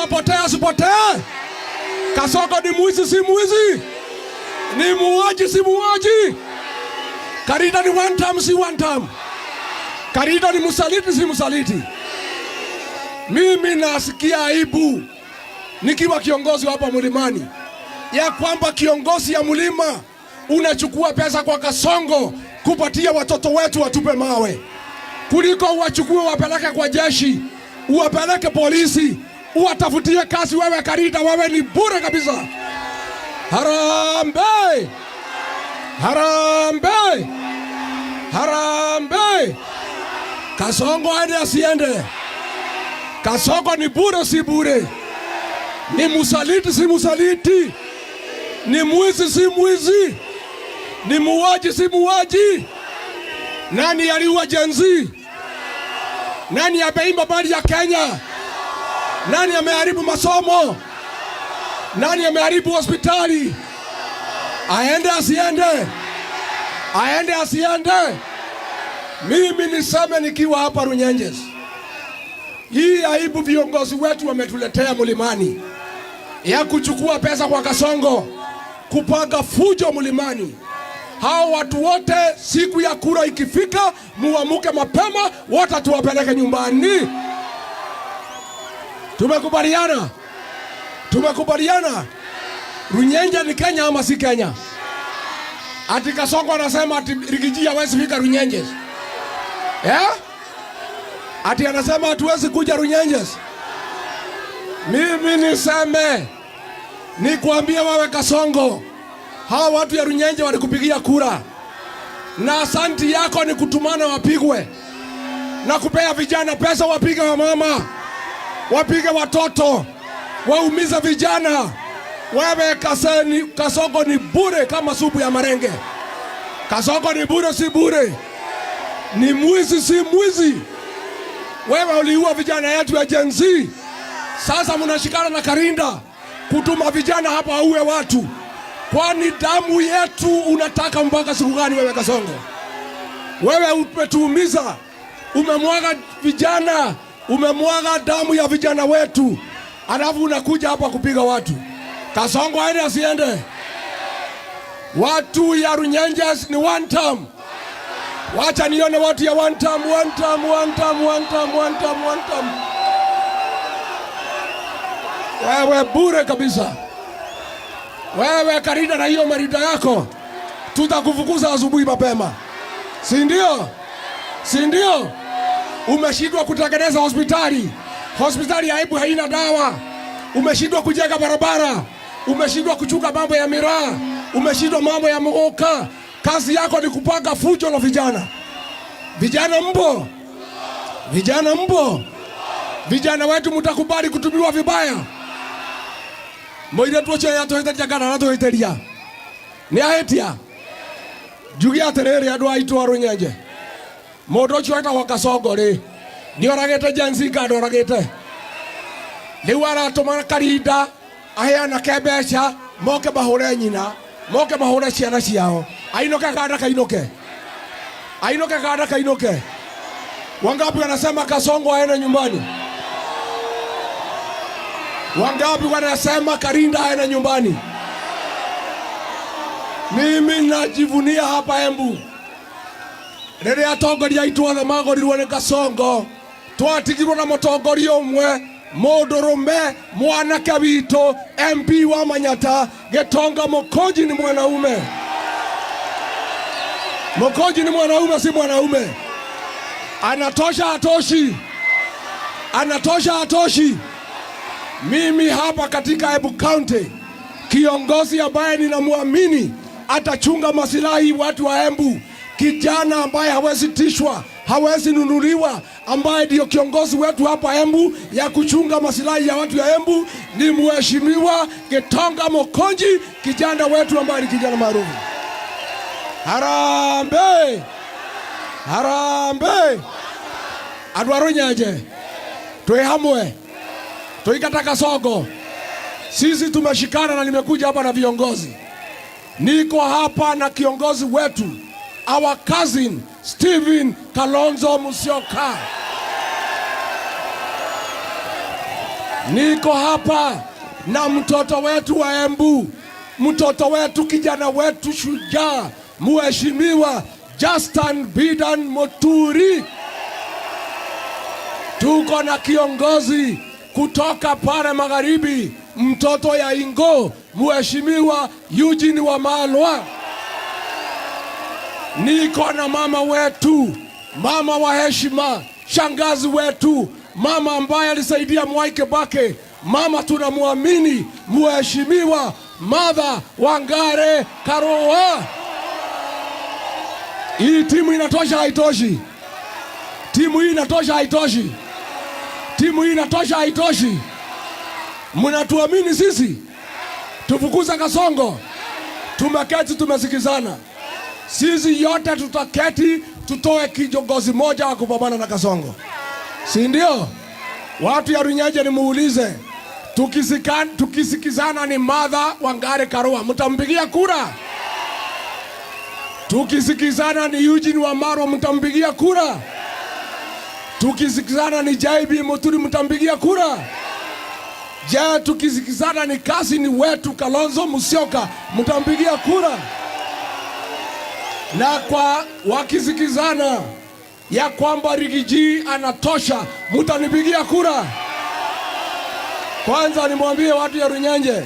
Kasongo apotee asipotee? Kasongo ni mwizi si mwizi? Ni muuaji si muuaji? Karida ni one time si one time? Karida ni msaliti si msaliti? Mimi nasikia aibu nikiwa kiongozi hapa Mlimani ya kwamba kiongozi ya mlima unachukua pesa kwa Kasongo kupatia watoto wetu watupe mawe, kuliko uwachukue wapeleke kwa jeshi, uwapeleke polisi, uwatafutie kazi. Wewe Karida, wewe ni bure kabisa. Harambee! Harambee! Harambee! Kasongo aende asiende? Kasongo ni bure si bure? Ni musaliti si musaliti? Ni mwizi si mwizi? Ni muuaji si muuaji? Nani aliua Gen Z? Nani ameimba bali ya Kenya? Nani ameharibu masomo? Nani ameharibu hospitali? Aende asiende? Aende asiende? Mimi niseme nikiwa hapa Runyenjes, hii aibu viongozi wetu wametuletea mlimani ya kuchukua pesa kwa Kasongo kupanga fujo mlimani. Hao watu wote siku ya kura ikifika, muamuke mapema, wote tuwapeleke nyumbani. Tumekubaliana? Tumekubaliana? Runyenje ni Kenya ama si Kenya? Ati Kasongo anasema ati Riggy G hawezi fika Runyenjes. Eh? Ati anasema hatuwezi kuja Runyenjes. Mimi niseme, nikwambie wewe Kasongo, hawa watu ya Runyenje walikupigia kura, na asanti yako ni kutumana wapigwe na kupea vijana pesa wapige wamama, wapige watoto, waumize vijana. Wewe Kasongo ni bure kama supu ya marenge. Kasongo ni bure, si bure? Ni mwizi, si mwizi? Wewe uliua vijana yetu ya Gen Z. Sasa mnashikana na Karinda kutuma vijana hapa waue watu. Kwani damu yetu unataka mpaka siku gani wewe Kasongo? Wewe umetuumiza, umemwaga vijana, umemwaga damu ya vijana wetu, alafu unakuja hapa kupiga watu. Kasongo aende asiende? Watu ya Runyenjes ni one term. Wacha nione watu ya one term, one term, one term, one term, one term, one term. Wewe bure kabisa. Wewe Karida na hiyo marida yako, tutakufukuza asubuhi mapema, si ndio? Si ndio? Umeshindwa kutengeneza hospitali, hospitali ya aibu haina dawa. Umeshindwa kujenga barabara, umeshindwa kuchunga mambo ya miraa, umeshindwa mambo ya muguka. Kazi yako ni kupanga fujo na vijana. Vijana mpo? Vijana mpo? Vijana wetu mtakubali kutumiwa vibaya? Mũirĩtu ũcio yatũhĩtĩria kana aratũhĩtĩria? Nĩ ahĩtia? Njuge atĩrĩrĩ andũ aitũ a Runyenje, mũndũ ũcio wetagwo Kasongo rĩ, nĩ oragĩte Gen Z kana ndoragĩte? Rĩu aratũma Karinda aheanake mbeca moke mahũre nyina, moke mahũre ciana ciao, ainũke kana ndakainũke? Ainũke kana ndakainũke? Wangapi wanasema Kasongo aende nyumbani? Wangapi wanasema Karinda aende nyumbani? Mimi najivunia hapa Embu rĩrĩa atongoria aitũ othe magorirwo nĩ Kasongo, twatigirwo na mũtongoria ũmwe mũndũrũme mwanake witũ MP wa Manyata Gitonga Mukunji. Ni mwanaume. Mukunji ni mwanaume, si mwanaume? Anatosha hatoshi? Anatosha hatoshi? Mimi hapa katika Embu County, kiongozi ambaye ninamwamini atachunga masilahi watu wa Embu, kijana ambaye hawezi tishwa, hawezi nunuliwa, ambaye ndio kiongozi wetu hapa Embu ya kuchunga masilahi ya watu ya Embu ni Mheshimiwa Gitonga Mukunji, kijana wetu ambaye ni kijana maarufu. Harambee! Harambee! Andũ a Runyenje twĩ hamwe, tuikata Kasongo. Sisi tumeshikana na nimekuja hapa na viongozi. Niko hapa na kiongozi wetu our cousin Stephen Kalonzo Musyoka. Niko hapa na mtoto wetu wa Embu, mtoto wetu, kijana wetu shujaa, Mheshimiwa Justin Bidan Muturi. Tuko na kiongozi kutoka pale magharibi, mtoto ya Ingo, Mheshimiwa Eugene Wamalwa. Niko na mama wetu, mama wa heshima, shangazi wetu, mama ambaye alisaidia Mwai Kibaki, mama tunamwamini, Mheshimiwa Martha Wangare Karua. Hii timu inatosha, haitoshi? Timu hii inatosha, haitoshi? Timu hii inatosha, haitoshi? Mnatuamini sisi? Tufukuze Kasongo? Tumeketi, tumesikizana. Sisi yote tutaketi tutoe kiongozi moja wa kupambana na Kasongo, si ndio? Watu ya Runyenje nimuulize, tukisikizana ni Martha Wangari Karua, mtampigia kura? Tukisikizana ni Eugene Wamalwa, mtampigia kura? Tukisikizana ni JB Muturi, mtampigia kura? Je, tukisikizana ni cousin wetu Kalonzo Musyoka, mtampigia kura? Na kwa wakisikizana ya kwamba Riggy G anatosha, mtanipigia kura? Kwanza nimwambie watu ya Runyenje,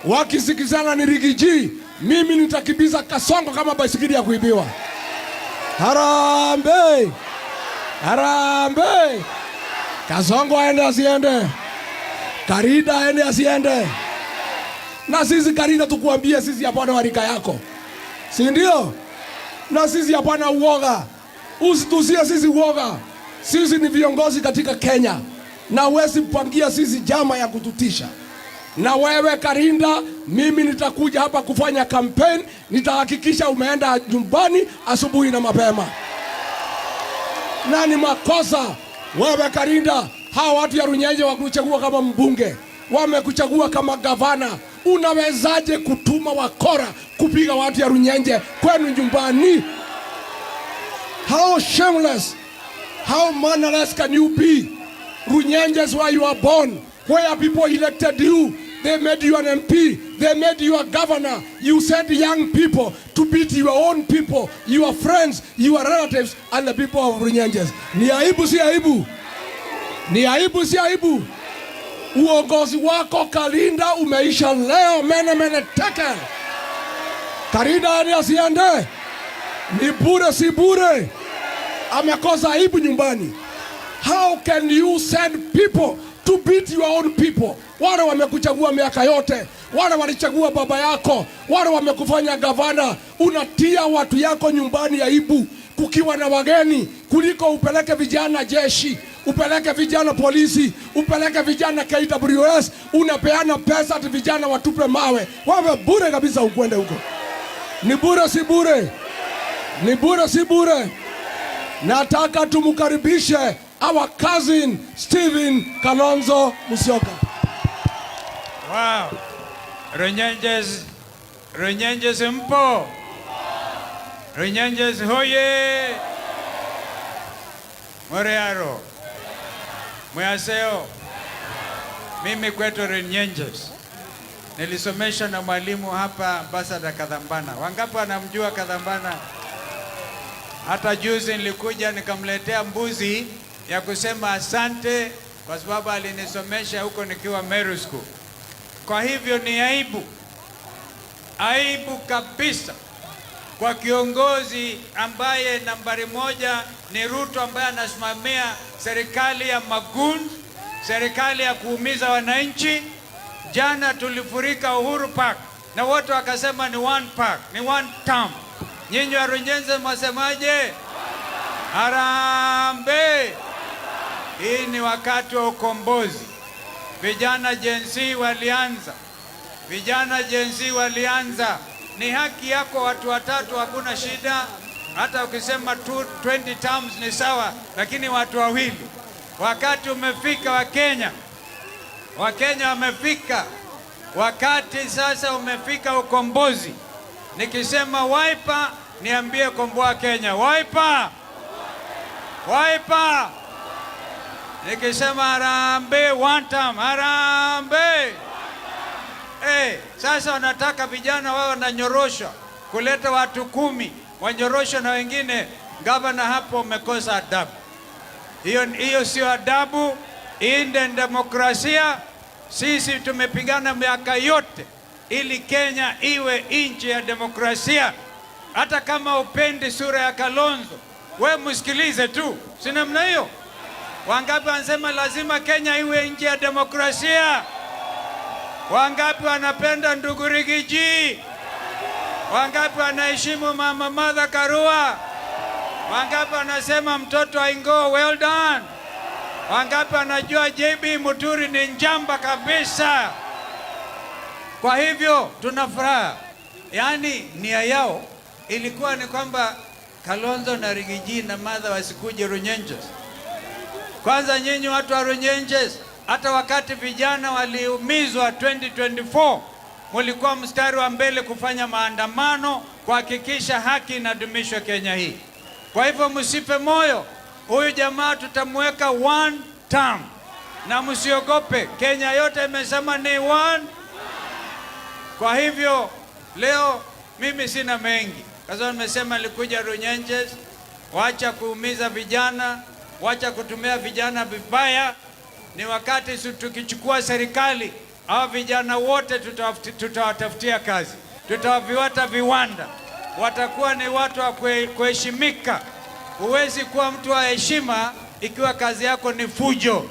wakisikizana ni Riggy G, mimi nitakimbiza Kasongo kama baisikeli ya kuibiwa. Harambee! Harambee! Kasongo aende asiende? Karinda aende asiende? Na sisi Karinda tukuambie, sisi hapana wa rika yako, si ndio? Na sisi hapana uoga, usituzie sisi uoga. Sisi ni viongozi katika Kenya, na huwezi pangia sisi jama ya kututisha. Na wewe Karinda, mimi nitakuja hapa kufanya campaign, nitahakikisha umeenda nyumbani asubuhi na mapema. Na ni makosa wewe Karinda, hawa watu ya Runyenje wakuchagua kama mbunge, wamekuchagua kama gavana. Unawezaje kutuma wakora kupiga watu ya Runyenje kwenu nyumbani? How shameless, how mannerless can you be? Runyenje is where you are born, where people elected you. They made you an MP. They made you a governor. You sent young people to beat your own people, your friends, your relatives, and the people of Runyenjes. Ni aibu, si aibu? Ni aibu, si aibu? Uongozi wako Karinda umeisha leo. Mene mene tekel. Karinda hadi asiende. Ni bure, si bure? Amekosa aibu nyumbani. How can you send people to beat your own people? Wale wamekuchagua miaka yote, wale walichagua baba yako, wale wamekufanya gavana. Unatia watu yako nyumbani aibu kukiwa na wageni, kuliko upeleke vijana jeshi, upeleke vijana polisi, upeleke vijana KWS. Unapeana pesa ati vijana watupe mawe. Wewe bure kabisa, ukwende huko. Ni bure, si bure? Ni bure, si bure? Nataka tumkaribishe our cousin Stephen Kalonzo Musyoka. Wow. Runyenjes, Runyenjes mpo? Runyenjes hoye! Moriaro. Mwaseo. Mimi kwetu Runyenjes nilisomeshwa na mwalimu hapa, Ambassador Kadhambana. Wangapi wanamjua Kadhambana? Hata juzi nilikuja nikamletea mbuzi ya kusema asante kwa sababu alinisomesha huko nikiwa Meru School. Kwa hivyo ni aibu, aibu kabisa kwa kiongozi ambaye nambari moja ni Ruto, ambaye anasimamia serikali ya magoons, serikali ya kuumiza wananchi. Jana tulifurika Uhuru Park na wote wakasema ni one park, ni one term. Nyinyi wa Runyenjes mwasemaje? Harambee! Hii ni wakati wa ukombozi. Vijana Gen Z walianza, vijana Gen Z walianza. Ni haki yako, watu watatu, hakuna shida. Hata ukisema 20 terms ni sawa, lakini watu wawili. Wakati umefika wa Kenya, Wakenya wamefika, wakati sasa umefika ukombozi. Nikisema Wiper, niambie komboa Kenya. Wiper, Wiper. Nikisema harambee one time, harambee. Hey, sasa wanataka vijana wao wananyoroshwa, kuleta watu 10 wanyoroshwe na wengine. Gavana, hapo umekosa adabu. Hiyo hiyo sio adabu. Hii ndio demokrasia. Sisi tumepigana miaka yote ili Kenya iwe nchi ya demokrasia. Hata kama upendi sura ya Kalonzo, we msikilize tu, si namna hiyo? Wangapi wanasema lazima Kenya iwe nchi ya demokrasia? Wangapi wanapenda ndugu Riggy G? Wangapi wanaheshimu mama Martha Karua? Wangapi wanasema mtoto wa Ingo, well done? Wangapi wanajua JB Muturi ni njamba kabisa? Kwa hivyo tuna furaha, yaani nia yao ilikuwa ni kwamba Kalonzo na Riggy G na Martha wasikuje Runyenjes. Kwanza nyinyi watu wa Runyenjes, hata wakati vijana waliumizwa 2024 mulikuwa mstari wa mbele kufanya maandamano kuhakikisha haki inadumishwa Kenya hii. Kwa hivyo msife moyo, huyu jamaa tutamweka one term, na msiogope. Kenya yote imesema ni one. Kwa hivyo leo mimi sina mengi, kwa sababu nimesema nilikuja Runyenjes, wacha kuumiza vijana, wacha kutumia vijana vibaya. Ni wakati tukichukua serikali, hawa vijana wote tutawatafutia kazi, tutawaviwata viwanda, watakuwa ni watu wa kuheshimika. Huwezi kuwa mtu wa heshima ikiwa kazi yako ni fujo.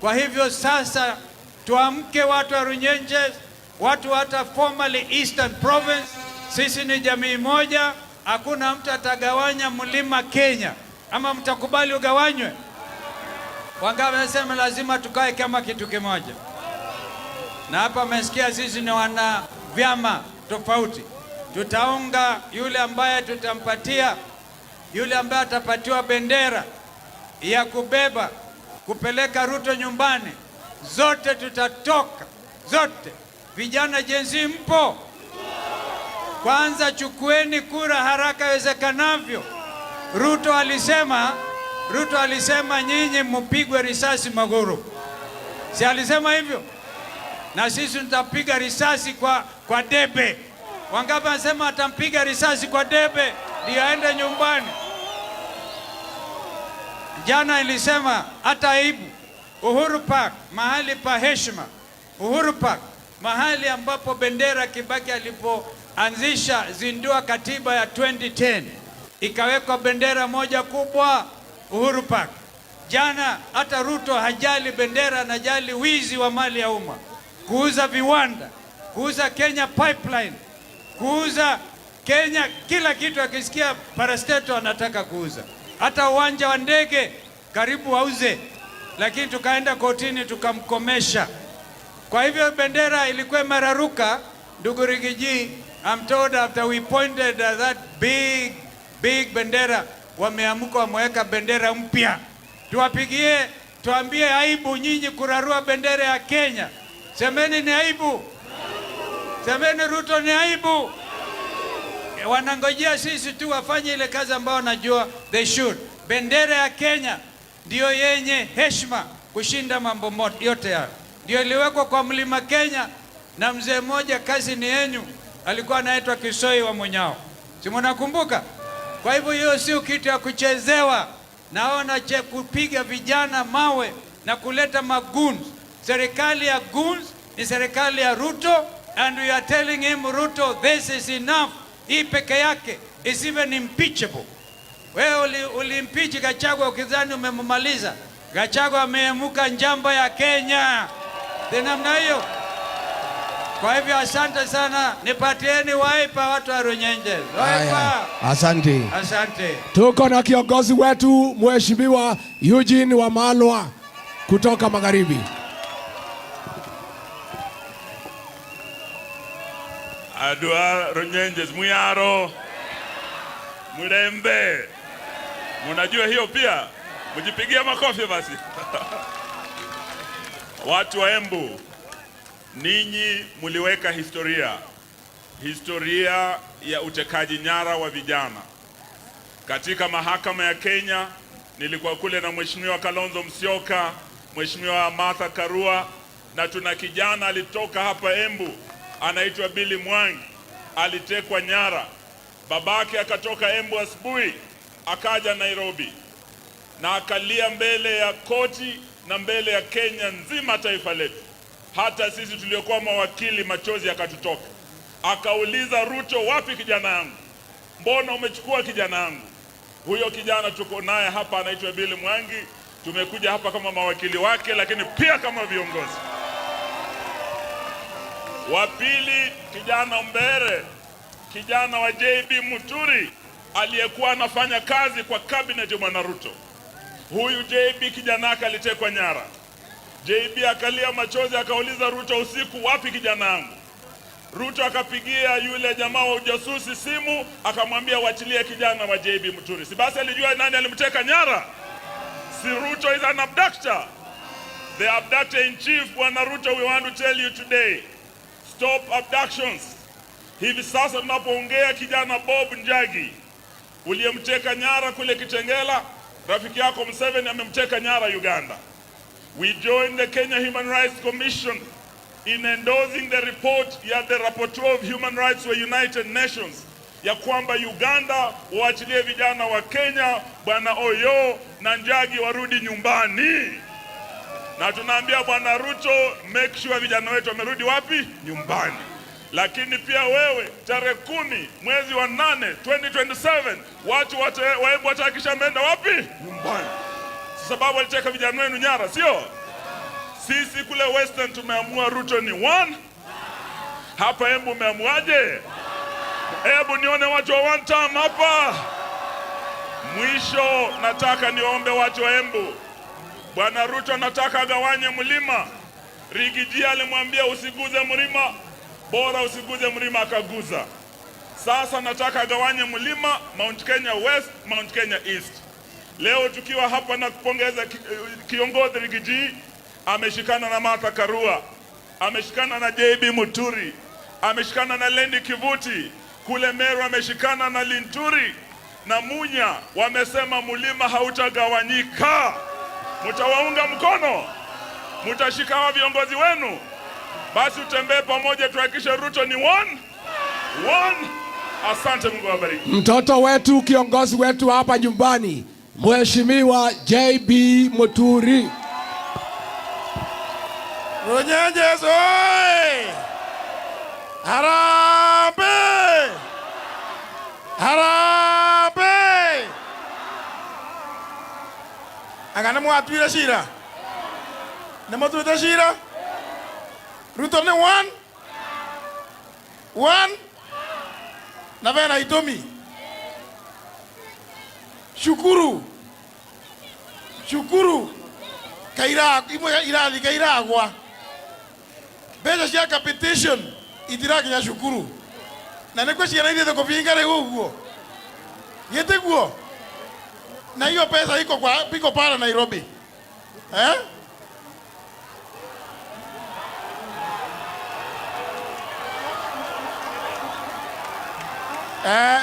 Kwa hivyo sasa tuamke, watu wa Runyenjes, watu hata formerly Eastern Province, sisi ni jamii moja. Hakuna mtu atagawanya mlima Kenya, ama mtakubali ugawanywe? Wangapi wanasema lazima tukae kama kitu kimoja? Na hapa amesikia sisi ni wana vyama tofauti. Tutaunga yule ambaye tutampatia, yule ambaye atapatiwa bendera ya kubeba kupeleka Ruto nyumbani. Zote tutatoka zote. Vijana Gen Z mpo? Kwanza chukueni kura haraka iwezekanavyo. Ruto alisema nyinyi mpigwe risasi maguru, si alisema hivyo? Na sisi tutapiga risasi kwa debe. Wangapi wanasema atampiga risasi kwa debe ndio aende nyumbani? Jana ilisema hata aibu. Uhuru Park, mahali pa heshima. Uhuru Park, mahali ambapo bendera Kibaki alipoanzisha zindua katiba ya 2010 ikawekwa bendera moja kubwa Uhuru Park. Jana hata Ruto hajali bendera, anajali wizi wa mali ya umma, kuuza viwanda, kuuza Kenya Pipeline, kuuza Kenya kila kitu. Akisikia parastatal anataka kuuza, hata uwanja wa ndege karibu auze, lakini tukaenda kotini tukamkomesha. Kwa hivyo bendera ilikuwa imeraruka. Ndugu Riggy G, I'm told after we pointed at that big big bendera, wameamka wameweka bendera mpya. Tuwapigie, tuambie aibu nyinyi kurarua bendera ya Kenya. Semeni ni aibu, semeni Ruto ni aibu. Wanangojea sisi tu wafanye ile kazi ambayo wanajua they should. Bendera ya Kenya ndiyo yenye heshima kushinda mambo yote hayo. Ndio iliwekwa kwa mlima Kenya na mzee mmoja, kazi ni yenyu, alikuwa anaitwa Kisoi wa Munyao, si mnakumbuka? Kwa hivyo hiyo sio kitu ya kuchezewa. Naona che kupiga vijana mawe na kuleta magoons. Serikali ya goons ni serikali ya Ruto, and we are telling him, "Ruto, this is enough." Hii peke yake is even impeachable. Wewe ulimpeach Gachagua ukidhani umemmaliza. Gachagua ameemuka njamba ya Kenya. Ni namna hiyo. Kwa hivyo asante sana, nipatieni Wiper, watu wa Runyenjes. Wiper. Asante. Asante. Tuko na kiongozi wetu Mheshimiwa Eugene Wamalwa kutoka Magharibi. Adwa Runyenjes Muyaro Mulembe, munajua hiyo pia, mjipigie makofi basi. Watu wa Embu, ninyi muliweka historia, historia ya utekaji nyara wa vijana katika mahakama ya Kenya. Nilikuwa kule na Mheshimiwa Kalonzo Musyoka. Mheshimiwa Martha Karua, na tuna kijana alitoka hapa Embu anaitwa Billy Mwangi, alitekwa nyara. Babake akatoka Embu asubuhi akaja Nairobi na akalia mbele ya koti na mbele ya Kenya nzima, taifa letu. Hata sisi tuliokuwa mawakili machozi yakatutoka. Akauliza Ruto, wapi kijana yangu? Mbona umechukua kijana yangu? Huyo kijana tuko naye hapa anaitwa Billy Mwangi. Tumekuja hapa kama mawakili wake, lakini pia kama viongozi. Wa pili, kijana Mbere, kijana wa JB Muturi aliyekuwa anafanya kazi kwa cabinet ya Bwana Ruto. Huyu JB kijana yake alitekwa nyara. JB akalia machozi akauliza Ruto usiku, wapi kijana yangu? Ruto akapigia yule jamaa wa ujasusi simu akamwambia wachilie kijana wa JB Muturi. Si basi alijua nani alimteka nyara? Si Ruto is an abductor. The abductor in chief, Bwana Ruto, we want to tell you today, stop abductions. Hivi sasa tunapoongea, kijana Bob Njagi uliyemteka nyara kule Kitengela, rafiki yako Museveni amemteka nyara Uganda. We join the Kenya Human Rights Commission in endorsing the report ya the Rapporteur of Human Rights wa United Nations ya kwamba Uganda waachilie vijana wa Kenya Bwana Oyo na Njagi warudi nyumbani. Na tunaambia Bwana Ruto, make sure vijana wetu wamerudi wapi? Nyumbani. Lakini pia wewe, tarehe 10 mwezi wa 8 2027, watu wa Embu watahakikisha ameenda wapi? Nyumbani, sababu waliteka vijana wenu nyara, sio? Sisi kule Western tumeamua Ruto ni one. Hapa Embu umeamuaje? Hebu nione watu wa one term hapa. Mwisho nataka niombe watu wa Embu, Bwana Ruto anataka agawanye mlima. Riggy G alimwambia usiguze mlima, bora usiguze mlima, akaguza. Sasa nataka agawanye mlima, Mount Kenya West, Mount Kenya East. Leo tukiwa hapa na kupongeza kiongozi Riggy G, ameshikana na Martha Karua, ameshikana na JB Muturi, ameshikana na Lendi Kivuti, kule Meru ameshikana na Linturi na Munya, wamesema mlima hautagawanyika. Mtawaunga mkono? Mtashika hawa viongozi wenu? Basi utembee pamoja, tuhakikishe Ruto ni one, one. Asante, Mungu awabariki. Mtoto wetu, kiongozi wetu hapa nyumbani, Mheshimiwa JB Muturi. Runyenjes oi! Harambee! Harambee! Anga nĩ mwatuire cira? Nĩ mũtuĩte cira? Ruto nĩ one? One? Na bena itũmi? Cukuru. Cukuru. Kaira imwe irathi kairagwa. Mbeca cia capitation itirakinya cukuru. Na nĩkuo ciana ithiĩte kũbinga rĩu ũguo. Gĩtĩguo? Na hiyo pesa iko kwa iko pale Nairobi. Eh? Eh,